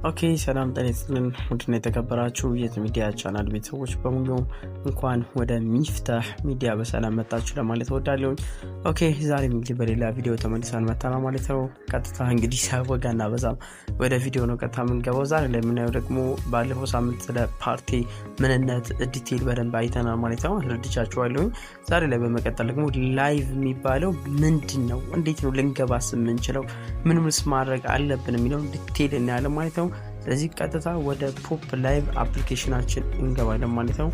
Okay፣ ሰላም ጤና ይስጥልን። ውድና የተከበራችሁ የሚዲያ ቻናል ቤተሰቦች በሙሉ እንኳን ወደ ሚፍታህ ሚዲያ በሰላም መጣችሁ ለማለት እወዳለሁኝ። Okay፣ ዛሬም እንግዲህ በሌላ ቪዲዮ ተመልሰን መጥተናል ማለት ነው። ቀጥታ እንግዲህ ሳወጋና በዛም ወደ ቪዲዮ ነው ቀጥታ የምንገባው። ዛሬ ላይ የምናየው ደግሞ ባለፈው ሳምንት ስለ ፓርቲ ምንነት detail በደንብ አይተናል ማለት ነው፣ አስረድቻችኋለሁኝ። ዛሬ ላይ በመቀጠል ደግሞ live የሚባለው ምንድን ነው፣ እንዴት ነው ልንገባስ የምንችለው፣ ምን ምንስ ማድረግ አለብን የሚለውን detail እናያለን ማለት ነው። ስለዚህ ቀጥታ ወደ Pop Live application ኣችን እንገባለን ማለት ነው።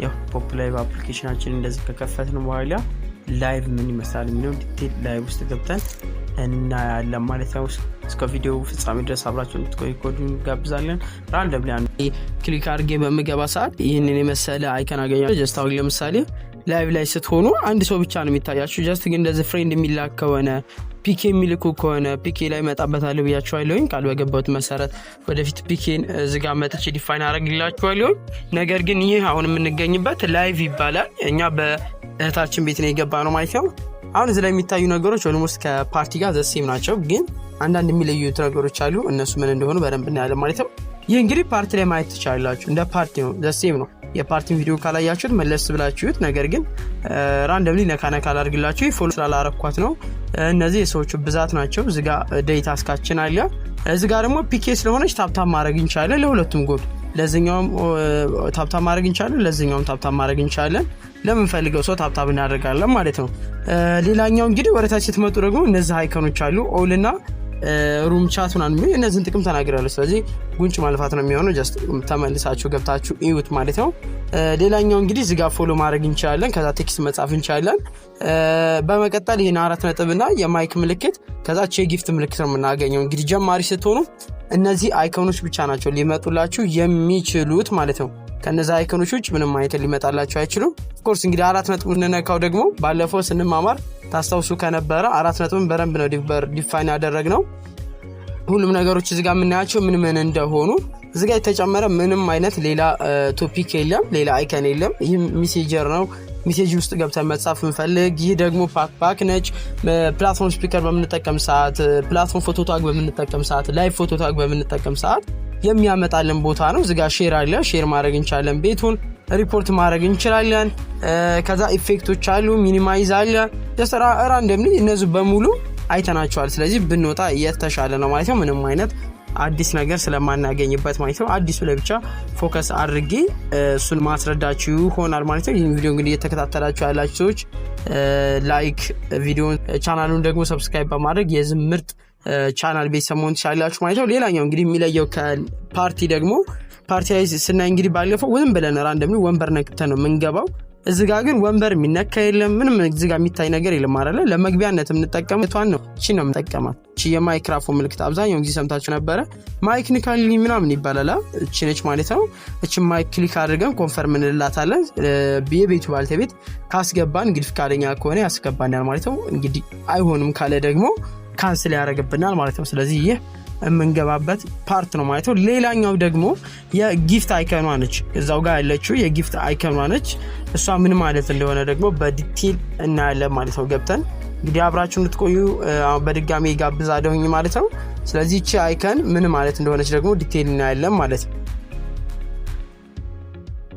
ያው Pop Live application ኣችን እንደዚህ ከከፈትን በኋላ live ምን ይመስላል የሚለው detail live ውስጥ ገብተን እናያለን ማለት ነው። እስከ ቪዲዮ ፍጻሜ ድረስ አብራችሁ እንድትቆዩ ከወዲሁ እንጋብዛለን። Randomly click አድርጌ በምገባ ሰዓት ይህንን የመሰለ icon አገኛለሁ። Just አሁን ለምሳሌ live ላይ ስትሆኑ አንድ ሰው ብቻ ነው የሚታያችሁ። Just ግን እንደዚህ friend የሚላክ ከሆነ፣ PK የሚልኩ ከሆነ፣ PK ላይ መጣበታለሁ ብያችኋለሁኝ። ቃል በገባሁት መሰረት ወደፊት PK ን እዚጋ መጥቼ define አደርግላችኋለሁኝ። ነገር ግን ይህ አሁን የምንገኝበት live ይባላል። እኛ በእህታችን ቤት ነው የገባነው ማለት ነው። አሁን እዚህ ላይ የሚታዩ ነገሮች almost ከ party ጋር the same ናቸው፣ ግን አንዳንድ የሚለዩት ነገሮች አሉ። እነሱ ምን እንደሆኑ በደንብ እናያለን ማለት ነው። ይህ እንግዲህ ፓርቲ ላይ ማየት ትችላላችሁ። እንደ ፓርቲ ነው፣ the same ነው። የፓርቲን ቪዲዮ ካላያችሁት መለስ ብላችሁት፣ ነገር ግን randomly ነካ ነካ ላድርግላችሁ፣ follow ስላላረኳት ነው። እነዚህ የሰዎቹ ብዛት ናቸው። እዚጋ daily task ኣችን አለ። እዚጋ ደግሞ PK ስለሆነች tap tap ማድረግ እንችላለን። ለሁለቱም ጎን ለዚኛውም tap tap ማድረግ እንችላለን፣ ለዚኛውም tap tap ማድረግ እንችላለን። ለምንፈልገው ሰው tap tap እናደርጋለን ማለት ነው። ሌላኛው እንግዲህ ወደታች ስትመጡ ደግሞ እነዚህ icon ኦች አሉ፣ all እና room chat ምናምን፣ እነዚህን ጥቅም ተናግሬያለሁ። ስለዚህ ጉንጭ ማልፋት ነው የሚሆነው። Just ተመልሳችሁ ገብታችሁ እዩት ማለት ነው። ሌላኛው እንግዲህ እዚጋ follow ማድረግ እንችላለን። ከዛ text መጻፍ እንችላለን። በመቀጠል ይህን አራት ነጥብና የ mic ምልክት፣ ከዛ የ gift ምልክት ነው የምናገኘው። እንግዲህ ጀማሪ ስትሆኑ እነዚህ icon ኦች ብቻ ናቸው ሊመጡላችሁ የሚችሉት ማለት ነው። ከነዚ icon ኦች ውጭ ምንም አይነት ሊመጣላችሁ አይችሉም። Of course እንግዲህ አራት ነጥብ እንነካው ደግሞ ባለፈው ስንማማር ታስታውሱ ከነበረ አራት ነጥብን በደንብ ነው define ያደረግነው። ሁሉም ነገሮች እዚጋ የምናያቸው ምን ምን እንደሆኑ እዚጋ የተጨመረ ምንም አይነት ሌላ topic የለም፣ ሌላ icon የለም። ይህ messenger ነው። Message ውስጥ ገብተን መጻፍ እንፈልግ። ይህ ደግሞ ፓክ ነች። Platform speaker በምንጠቀም ሰዓት፣ platform photo tag በምንጠቀም ሰዓት፣ live photo tag በምንጠቀም ሰዓት የሚያመጣልን ቦታ ነው። እዚጋ share አለ። Share ማድረግ እንችላለን። ቤቱን ሪፖርት ማድረግ እንችላለን። ከዛ effect ኦች አሉ፣ minimize አለ። Randomly እነዚህ በሙሉ አይተናቸዋል። ስለዚህ ብንወጣ የተሻለ ነው ማለት ነው። ምንም አይነት አዲስ ነገር ስለማናገኝበት ማለት ነው። አዲሱ ላይ ብቻ focus አድርጌ እሱን ማስረዳችሁ ይሆናል ማለት ነው። ይህን ቪዲዮ እንግዲህ እየተከታተላችሁ ያላችሁ ሰዎች like፣ ቪዲዮን፣ ቻናሉን ደግሞ subscribe በማድረግ የዚህ ምርጥ ቻናል ቤተሰብ መሆን ትችላላችሁ ማለት ነው። ሌላኛው እንግዲህ የሚለየው ከፓርቲ ደግሞ፣ ፓርቲ ላይ ስናይ እንግዲህ ባለፈው ዝም ብለን random ወንበር ነክተን ነው የምንገባው። እዚ ጋ ግን ወንበር የሚነካ የለም። ምንም እዚ ጋ የሚታይ ነገር የለም አለ። ለመግቢያነት የምንጠቀመው ቷን ነው። እቺ ነው የምንጠቀማት። እቺ የማይክራፎን ምልክት አብዛኛውን ጊዜ ሰምታችሁ ነበረ። Mic ንካልኝ ምናምን ይባላል። እቺ ነች ማለት ነው። እቺ mic click አድርገን confirm እንላታለን። የቤቱ ባልተቤት ካስገባን እንግዲህ ፍቃደኛ ከሆነ ያስገባናል ማለት ነው። እንግዲህ አይሆንም ካለ ደግሞ cancel ያደርግብናል ማለት ነው። ስለዚህ ይህ የምንገባበት part ነው ማለት ነው። ሌላኛው ደግሞ የ gift icon ኗ ነች። እዛው ጋር ያለችው የ gift icon ኗ ነች። እሷ ምን ማለት እንደሆነ ደግሞ በ detail እናያለን ማለት ነው። ገብተን እንግዲህ አብራችሁ እንድትቆዩ በድጋሚ ጋብዛለሁኝ ማለት ነው። ስለዚህ እቺ icon ምን ማለት እንደሆነች ደግሞ detail እናያለን ማለት ነው።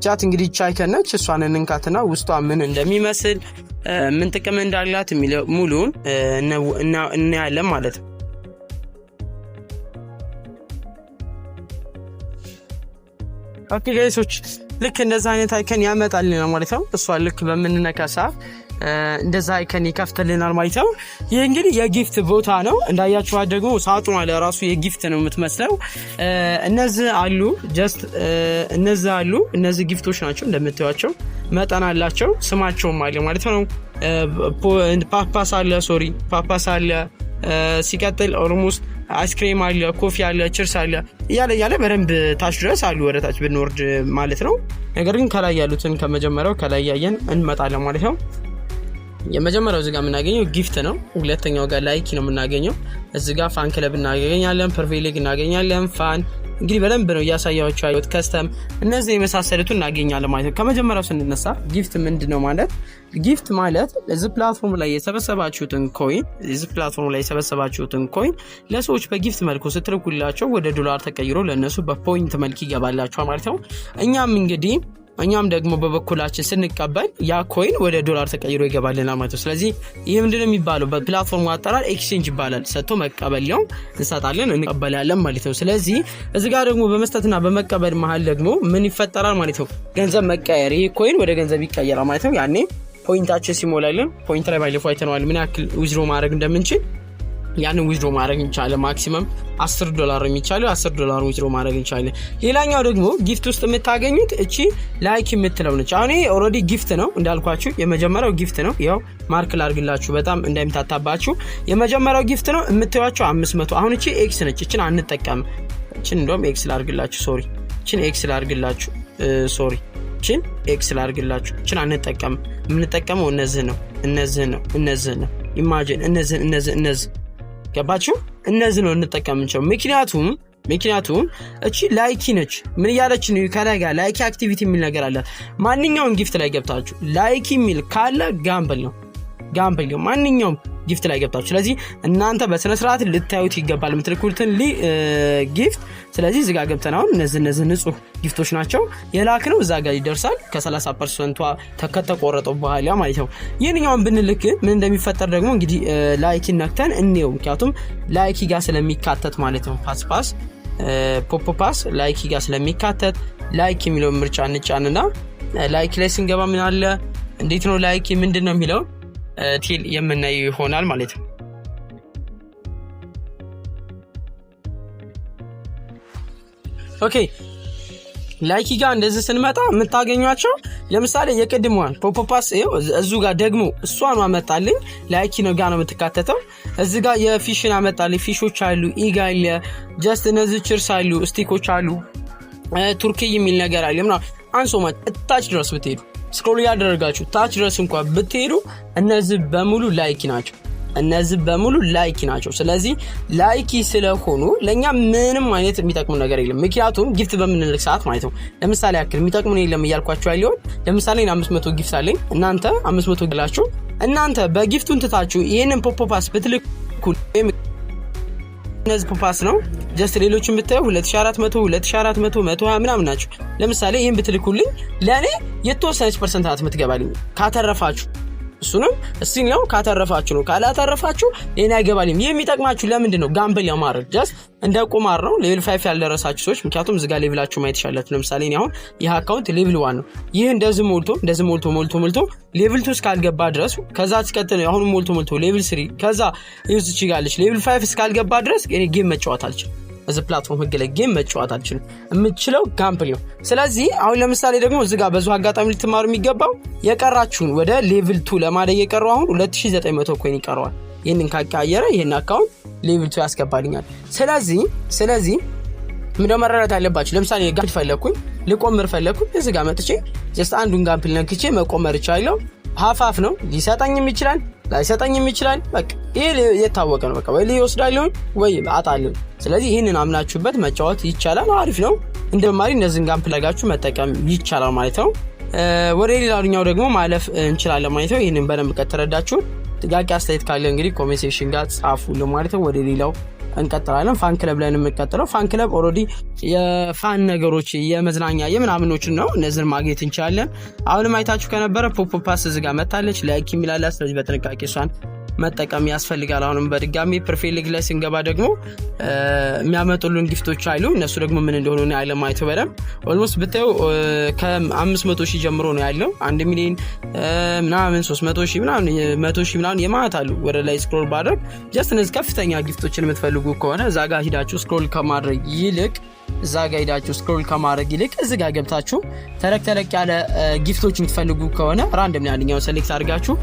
Chat እንግዲህ እቺ icon ነች። እሷን እንንካትና ውስጧ ምን እንደሚመስል፣ ምን ጥቅም እንዳላት የሚለው ሙሉውን እናያለን ማለት ነው። Okay guys ኦች፣ ልክ እንደዛ አይነት icon ያመጣልናል ማለት ነው። እሷ ልክ በምንነካ ሰዓት እንደዛ icon ይከፍትልናል ማለት ነው። ይህ እንግዲህ የ gift ቦታ ነው። እንዳያችኋት ደግሞ ሳጥኗ ለራሱ የ gift ነው የምትመስለው። እነዚህ አሉ፣ just እነዚህ አሉ። እነዚህ gift ኦች ናቸው፣ እንደምታዩቸው መጠን አላቸው፣ ስማቸውም አለ ማለት ነው። ፓፓስ አለ፣ sorry፣ ፓፓስ አለ። ሲቀጥል almost አይስክሬም አለ፣ coffee አለ፣ ችርስ አለ፣ እያለ እያለ በደንብ ታች ድረስ አሉ፣ ወደ ታች ብንወርድ ማለት ነው። ነገር ግን ከላይ ያሉትን ከመጀመሪያው ከላይ ያየን እንመጣለን ማለት ነው። የመጀመሪያው እዚጋ የምናገኘው gift ነው። ሁለተኛው ጋር like ነው የምናገኘው። እዚጋ fan club እናገኛለን፣ privilege እናገኛለን፣ fan እንግዲህ በደንብ ነው እያሳያቸው ያሉት። Custom እነዚህ የመሳሰሉትን እናገኛለን ማለት ነው። ከመጀመሪያው ስንነሳ gift ምንድን ነው ማለት፣ gift ማለት እዚህ platform ላይ የሰበሰባችሁትን coin፣ እዚህ platform ላይ የሰበሰባችሁትን coin ለሰዎች በ gift መልኩ ስትልኩላቸው ወደ ዶላር ተቀይሮ ለእነሱ በ point መልክ ይገባላቸዋል ማለት ነው። እኛም እንግዲህ እኛም ደግሞ በበኩላችን ስንቀበል ያ coin ወደ ዶላር ተቀይሮ ይገባልናል ማለት ነው። ስለዚህ ይህ ምንድነው የሚባለው? በ platform ኡ አጠራር exchange ይባላል። ሰጥቶ መቀበል ነው። እንሰጣለን፣ እንቀበላለን ማለት ነው። ስለዚህ እዚ ጋር ደግሞ በመስጠትና በመቀበል መሀል ደግሞ ምን ይፈጠራል ማለት ነው? ገንዘብ መቀየር። ይህ coin ወደ ገንዘብ ይቀየራል ማለት ነው። ያኔ point ኣችን ሲሞላልን፣ point ላይ ባለፈው አይተነዋል ምን ያክል withdraw ማድረግ እንደምንችል፣ ያንን withdraw ማድረግ እንችላለን። Maximum 10 ዶላር የሚቻለው 10 ዶላር withdraw ማድረግ እንችላለን። ሌላኛው ደግሞ gift ውስጥ የምታገኙት እቺ like የምትለው ነች። አሁን ይሄ already gift ነው እንዳልኳችሁ፣ የመጀመሪያው gift ነው። ያው mark ላርግላችሁ በጣም እንዳይምታታባችሁ። የመጀመሪያው gift ነው የምታዩቸው 500። አሁን እቺ X ነች። እችን አንጠቀም። እችን እንደውም X ላርግላችሁ፣ sorry። እችን X ላርግላችሁ፣ sorry። እችን X ላርግላችሁ። እችን አንጠቀም። የምንጠቀመው እነዚህ ነው፣ እነዚህ ነው፣ እነዚህ ነው። Imagine እነዚህ፣ እነዚህ፣ እነዚህ፣ ገባችሁ? እነዚህ ነው እንጠቀም እንችለው። ምክንያቱም እቺ likey ነች። ምን እያለች ነው? ከላይ ጋር likey activity የሚል ነገር አለ። ማንኛውም gift ላይ ገብታችሁ likey የሚል ካለ gamble ነው፣ gamble ነው። ማንኛውም gift ላይ ገብታችሁ። ስለዚህ እናንተ በስነ ስርዓት ልታዩት ይገባል የምትልኩትን gift። ስለዚህ እዚህ ጋር ገብተን አሁን እነዚህ ንጹህ gift ኦች ናቸው የላክ ነው፣ እዛ ጋር ይደርሳል ከ30 percent ቷ ከተቆረጠው በኋላ ማለት ነው። ይህንኛውን ብንልክ ምን እንደሚፈጠር ደግሞ እንግዲህ likey ነክተን እንየው። ምክንያቱም likey ጋር ስለሚካተት ማለት ነው። ፓስ ፓስ ፖፖ ፓስ likey ጋር ስለሚካተት like የሚለውን ምርጫ እንጫንና like ላይ ስንገባ ምን አለ፣ እንዴት ነው፣ like ምንድን ነው የሚለው detail የምናየው ይሆናል ማለት ነው። Okay፣ likey ጋር እንደዚህ ስንመጣ የምታገኟቸው ለምሳሌ የቅድሟን ፖፖፓስ እዙ ጋር ደግሞ እሷን አመጣልኝ። Likey ነው ጋር ነው የምትካተተው። እዚ ጋር የ fish ን አመጣልኝ። Fish ኦች አሉ፣ ኢጋ አለ፣ just እነዚህ cheers አሉ፣ stick ኦች አሉ፣ ቱርኪ የሚል ነገር አለ ምናምን አንሶ ታች ድረስ ብትሄዱ፣ scroll እያደረጋችሁ ታች ድረስ እንኳን ብትሄዱ እነዚህ በሙሉ likey ናቸው። እነዚህ በሙሉ likey ናቸው። ስለዚህ likey ስለሆኑ ለእኛ ምንም አይነት የሚጠቅሙ ነገር የለም። ምክንያቱም gift በምንልክ ሰዓት ማለት ነው። ለምሳሌ ያክል የሚጠቅሙን የለም እያልኳቸው ያለውን ለምሳሌ 500 gift አለኝ። እናንተ 500 ግላችሁ እናንተ በ gift ኡን ትታችሁ ይህንን ፖፖፓስ ብትልኩ፣ እነዚህ ፖፓስ ነው፣ just ሌሎችን ብታዩ 2400፣ 2400፣ 120 ምናምን ናቸው። ለምሳሌ ይህን ብትልኩልኝ ለእኔ የተወሰነች percent ናት የምትገባልኝ ካተረፋችሁ፣ እሱንም እስቲ ነው ካተረፋችሁ ነው። ካላተረፋችሁ ይሄን አይገባልኝም። ይህ የሚጠቅማችሁ ለምንድን ነው? Gamble ለማድረግ፣ just እንደ ቁማር ነው። Level 5 ያልደረሳችሁ ሰዎች፣ ምክንያቱም እዚጋ level ኣችሁ ማየት ይቻላችሁ። ለምሳሌ እኔ አሁን ይህ account level 1 ነው። ይህ እንደዚህ ሞልቶ፣ እንደዚህ ሞልቶ ሞልቶ ሞልቶ level 2 እስካልገባ ድረስ፣ ከዛ ሲቀጥል አሁን ሞልቶ ሞልቶ level 3፣ ከዛ ይኸው ጋለች level 5 እስካልገባ ድረስ እኔ game መጫወት አልችልም። እዚህ platform ህግ ላይ game መጫወት አልችልም። የምችለው gamble ነው። ስለዚህ አሁን ለምሳሌ ደግሞ እዚህ ጋር በዚሁ አጋጣሚ ልትማሩ የሚገባው የቀራችሁን ወደ level 2 ለማደግ የቀረው አሁን 2900 coin ይቀረዋል። ይህንን ካቀያየረ ይህን account level 2 ያስገባልኛል። ስለዚህ ምንድነው መረዳት ያለባችሁ? ለምሳሌ gamble ፈለግኩኝ፣ ልቆምር ፈለግኩኝ፣ እዚህ ጋር መጥቼ just አንዱን gamble ነክቼ መቆመር እችላለሁ። Half half ነው፣ ሊሰጠኝም ይችላል፣ ላይሰጠኝም ይችላል። በቃ ይሄ የታወቀ ነው። በቃ ወይ ሊወስዳለሁ ወይ አጣለሁ። ስለዚህ ይህንን አምናችሁበት መጫወት ይቻላል። አሪፍ ነው። እንደ ማሪ እነዚህን gamble አድርጋችሁ መጠቀም ይቻላል ማለት ነው። ወደ ሌላኛው ደግሞ ማለፍ እንችላለን ማለት ነው። ይህንን በደንብ ከተረዳችሁ፣ ጥያቄ አስተያየት ካለ እንግዲህ comment section ጋር ጻፉልን ማለት ነው። ወደ ሌላው እንቀጥላለን። Fan club ላይ ነው የምንቀጥለው። Fan club already የ fun ነገሮች፣ የመዝናኛ የምናምኖችን ነው። እነዚህን ማግኘት እንችላለን። አሁንም አይታችሁ ከነበረ ፖፖ ፓስ እዚህ ጋር መታለች፣ like የሚላለ፣ ስለዚህ በጥንቃቄ እሷን መጠቀም ያስፈልጋል። አሁንም በድጋሚ profile ላይ ስንገባ ደግሞ የሚያመጡልን gift ኦች አሉ። እነሱ ደግሞ ምን እንደሆኑ ያለ ማየቱ በደንብ almost ብታዩ ከ500 ሺህ ጀምሮ ነው ያለው። 1 ሚሊዮን ምናምን፣ 300 ሺህ ምናምን፣ 100 ሺህ ምናምን የማት አሉ። ወደ ላይ scroll ባድረግ just እነዚህ ከፍተኛ gift ኦችን የምትፈልጉ ከሆነ እዛ ጋ ሂዳችሁ scroll ከማድረግ ይልቅ እዚ ጋ ገብታችሁ ተለቅ ተለቅ ያለ gift ኦች የምትፈልጉ ከሆነ random አንደኛውን select አድርጋችሁ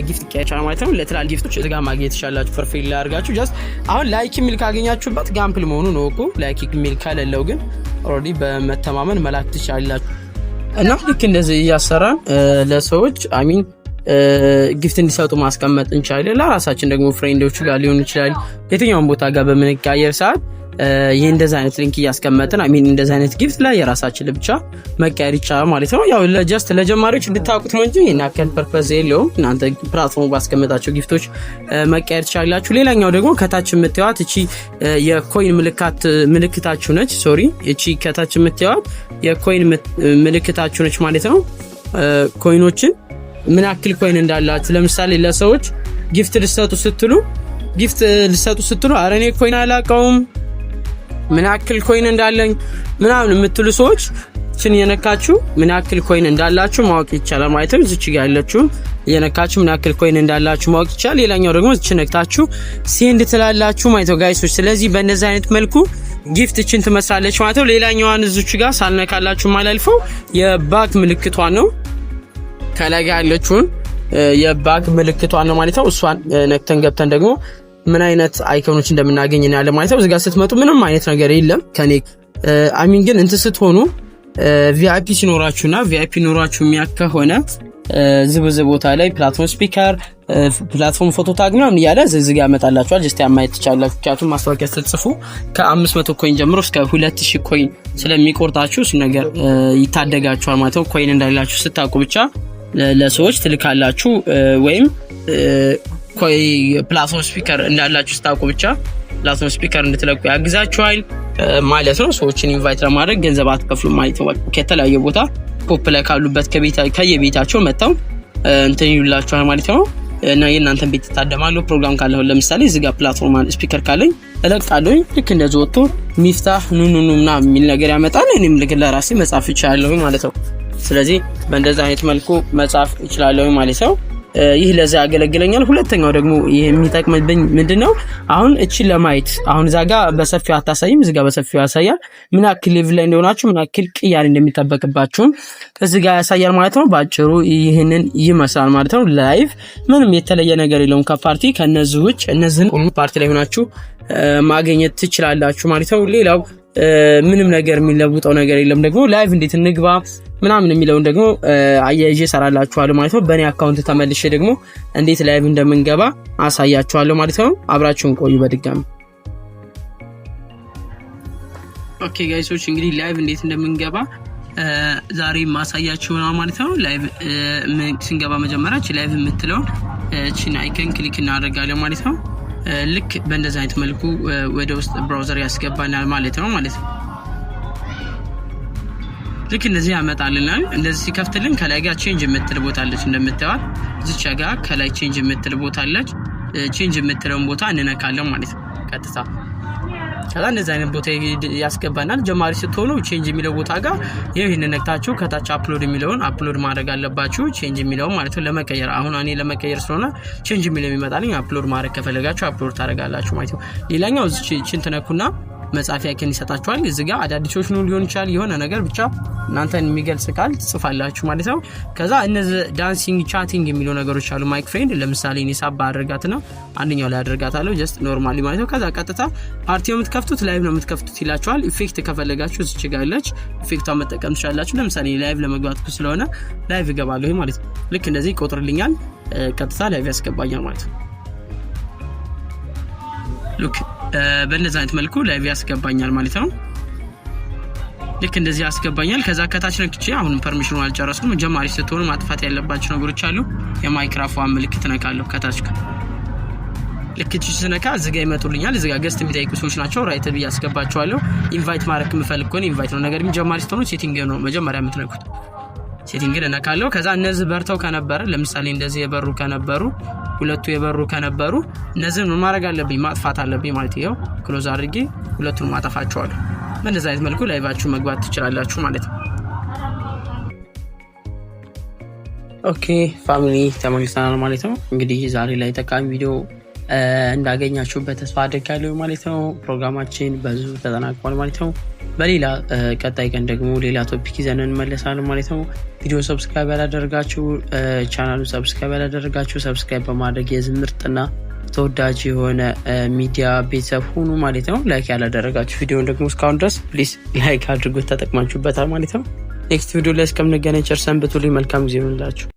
gift ይቀያቻል ማለት ነው። ለትላል gift ኦች እዚ ጋ ማግኘት ትችላላችሁ። Profile ላይ አድርጋችሁ just አሁን like የሚል ካገኛችሁበት gamble መሆኑን እወቁ። Like የሚል ከሌለው ግን already በመተማመን መላክ ትችላላችሁ። እና ልክ እንደዚህ እያሰራን ለሰዎች I mean gift እንዲሰጡ ማስቀመጥ እንችላለን። ለራሳችን ደግሞ friend ኦች ጋር ሊሆን ይችላል፣ የትኛውን ቦታ ጋር በምንቀያየር ሰዓት ይህ እንደዚህ አይነት link እያስቀመጥን፣ I mean እንደዚህ አይነት gift ላይ የራሳችን ብቻ መቀየር ይቻላል ማለት ነው። ያው just ለጀማሪዎች እንድታውቁት ነው እንጂ ይህን ያክል purpose የለውም። እናንተ platform ኡ ባስቀመጣቸው gift ኦች መቀየር ትችላላችሁ። ሌላኛው ደግሞ ከታች የምታዩት እቺ የ coin ምልክታችሁ ነች። Sorry፣ እቺ ከታች የምታዩት የ coin ምልክታችሁ ነች ማለት ነው። Coin ኦችን ምን ያክል coin እንዳላችሁ፣ ለምሳሌ ለሰዎች gift ልትሰጡ ስትሉ "አረ እኔ coin አላውቀውም፣ ምን ያክል coin እንዳለኝ" ምናምን የምትሉ ሰዎች እችን እየነካችሁ ምን ያክል coin እንዳላችሁ ማወቅ ይቻላል ማለት ነው። እዚች ጋር ያለችውን እየነካችሁ ምን ያክል coin እንዳላችሁ ማወቅ ይቻላል። ሌላኛው ደግሞ እች ነክታችሁ send ትላላችሁ ማለት ነው guys ኦች። ስለዚህ በእነዚህ አይነት መልኩ gift እችን ትመስላለች ማለት ነው። ሌላኛዋን እዚች ጋር ሳልነካላችሁ ማላልፈው የ back ምልክቷን ነው። ከላይ ጋር ያለችውን የ back ምልክቷን ነው ማለት ነው። እሷን ነክተን ገብተን ደግሞ ምን አይነት icon ኦች እንደምናገኝ እናያለን ማለት ነው። እዚጋ ስትመጡ ምንም አይነት ነገር የለም። ከኔ I mean ግን እንትን ስትሆኑ፣ VIP ሲኖራችሁና VIP ኖራችሁ የሚያክ ከሆነ ዝብዝ ቦታ ላይ platform speaker፣ platform photo tag ምናምን እያለ ዝግ ያመጣላችኋል። Just ማየት ትችላላችሁ። ምክንያቱም ማስታወቂያ ስትጽፉ ከ500 coin ጀምሮ እስከ 2000 coin ስለሚቆርጣችሁ እሱ ነገር ይታደጋችኋል ማለት ነው። Coin እንዳላችሁ ስታውቁ ብቻ ለሰዎች ትልካላችሁ ወይም platform speaker እንዳላችሁ ስታውቁ ብቻ platform speaker እንድትለቁ ያግዛችኋል ማለት ነው። ሰዎችን invite ለማድረግ ገንዘብ አትከፍሉም ማለት ነው። ከተለያየ ቦታ pop ላይ ካሉበት ከየቤታቸው መጥተው እንትን ይሉላችኋል ማለት ነው። እና የእናንተን ቤት ይታደማሉ። ፕሮግራም ካለ ለምሳሌ እዚህ ጋር platform speaker ካለኝ እለቃለሁኝ። ልክ እንደዚህ ወጥቶ "ሚፍታህ ኑኑኑ" ምናምን የሚል ነገር ያመጣል። እኔም ልክ ለራሴ መጻፍ እችላለሁ ማለት ነው። ስለዚህ በእንደዚህ አይነት መልኩ መጻፍ እችላለሁ ማለት ነው። ይህ ለዛ ያገለግለኛል። ሁለተኛው ደግሞ ይህ የሚጠቅምብኝ ምንድን ነው? አሁን እችን ለማየት አሁን እዛ ጋ በሰፊው አታሳይም፣ እዚህ ጋ በሰፊው ያሳያል። ምን ያክል level ላይ እንደሆናችሁ፣ ምን ያክል ቅያሬ እንደሚጠበቅባችሁም እዚህ ጋ ያሳያል ማለት ነው። በአጭሩ ይህንን ይመስላል ማለት ነው። Live ምንም የተለየ ነገር የለውም ከፓርቲ ከእነዚህ ውጭ። እነዚህን ፓርቲ ላይ ሆናችሁ ማግኘት ትችላላችሁ ማለት ነው። ሌላው ምንም ነገር የሚለውጠው ነገር የለም። ደግሞ live እንዴት እንግባ ምናምን የሚለውን ደግሞ አያይዤ እሰራላችኋለሁ ማለት ነው። በእኔ account ተመልሼ ደግሞ እንዴት live እንደምንገባ አሳያችኋለሁ ማለት ነው። አብራችሁን ቆዩ በድጋሚ። Okay guys ኦች፣ እንግዲህ live እንዴት እንደምንገባ ዛሬ ማሳያችሁ ነው ማለት ነው። Live ስንገባ መጀመሪያ live የምትለውን ችን icon click እናደርጋለን ማለት ነው። ልክ በእንደዚህ አይነት መልኩ ወደ ውስጥ browser ያስገባናል ማለት ነው። ልክ እንደዚህ ያመጣልናል። እንደዚህ ሲከፍትልን ከላይ ጋር change የምትል ቦታ አለች። እንደምታዩት እዚች ጋር ከላይ change የምትል ቦታ አለች። Change የምትለውን ቦታ እንነካለን ማለት ነው ቀጥታ። ከዛ እንደዚህ አይነት ቦታ ያስገባናል። ጀማሪ ስትሆኑ change የሚለው ቦታ ጋር ይህን ነክታችሁ ከታች upload የሚለውን upload ማድረግ አለባችሁ። Change የሚለውን ማለት ነው ለመቀየር። አሁን እኔ ለመቀየር ስለሆነ change የሚለው የሚመጣልኝ፣ upload ማድረግ ከፈለጋችሁ upload ታደርጋላችሁ ማለት ነው። ሌላኛው እዚችን ትነኩና መጻፊያ icon ይሰጣችኋል። እዚህ ጋር አዳዲሶች ኑ ሊሆን ይችላል፣ የሆነ ነገር ብቻ እናንተን የሚገልጽ ቃል ትጽፋላችሁ ማለት ነው። ከዛ እነዚህ dancing፣ chatting የሚሉ ነገሮች አሉ። Mic friend ለምሳሌ እኔ ሳባ አድርጋትና አንደኛው ላይ አድርጋታለሁ just normally ማለት ነው። ከዛ ቀጥታ ፓርቲ ነው የምትከፍቱት፣ live ነው የምትከፍቱት ይላችኋል። Effect ከፈለጋችሁ እዚች ጋር ያለች effect ቷን መጠቀም ትችላላችሁ። ለምሳሌ live ለመግባት ስለሆነ live እገባለሁ ማለት ነው። ልክ እንደዚህ ይቆጥርልኛል፣ ቀጥታ live ያስገባኛል ማለት ነው። Look፣ በእንደዚህ አይነት መልኩ live ያስገባኛል ማለት ነው። ልክ እንደዚህ ያስገባኛል። ከዛ ከታች ነክቼ አሁንም permission ኑ አልጨረስኩም። ጀማሪ ስትሆኑ ማጥፋት ያለባቸው ነገሮች አሉ። የማይክራፎን ምልክት ነካለሁ ከታች። ልክ እቺ ስነካ እዚጋ ይመጡልኛል። እዚጋ guest የሚጠይቁ ሰዎች ናቸው። Right ብዬ አስገባቸዋለሁ። Invite ማድረግ የምፈልግ ከሆነ invite ነው። ነገር ግን ጀማሪ ስትሆኑ setting ነው መጀመሪያ የምትነኩት። Setting ን እነካለሁ። ከዛ እነዚህ በርተው ከነበረ፣ ለምሳሌ እንደዚህ የበሩ ከነበሩ፣ ሁለቱ የበሩ ከነበሩ እነዚህን ምን ማድረግ አለብኝ? ማጥፋት አለብኝ ማለት ይኸው close አድርጌ ሁለቱን ማጠፋቸዋለሁ። በእንደዚህ አይነት መልኩ live ኣችሁ መግባት ትችላላችሁ ማለት ነው። Okay family፣ ተመልሰናል ማለት ነው። እንግዲህ ዛሬ ላይ ጠቃሚ ቪዲዮ እንዳገኛችሁበት ተስፋ አድርጋለሁ ማለት ነው። ፕሮግራማችን በዚሁ ተጠናቋል ማለት ነው። በሌላ ቀጣይ ቀን ደግሞ ሌላ topic ይዘን እንመለሳለን ማለት ነው። ቪዲዮ subscribe ያላደረጋችሁ፣ ቻናሉ subscribe ያላደረጋችሁ subscribe በማድረግ የዚህ ምርጥና ተወዳጅ የሆነ ሚዲያ ቤተሰብ ሁኑ ማለት ነው። Like ያላደረጋችሁ ቪዲዮን ደግሞ እስካሁን ድረስ please like አድርጉት፣ ተጠቅማችሁበታል ማለት ነው። Next ቪዲዮ ላይ እስከምንገናኝ ቸር ሰንብቱልኝ። መልካም ጊዜ ይሁንላችሁ።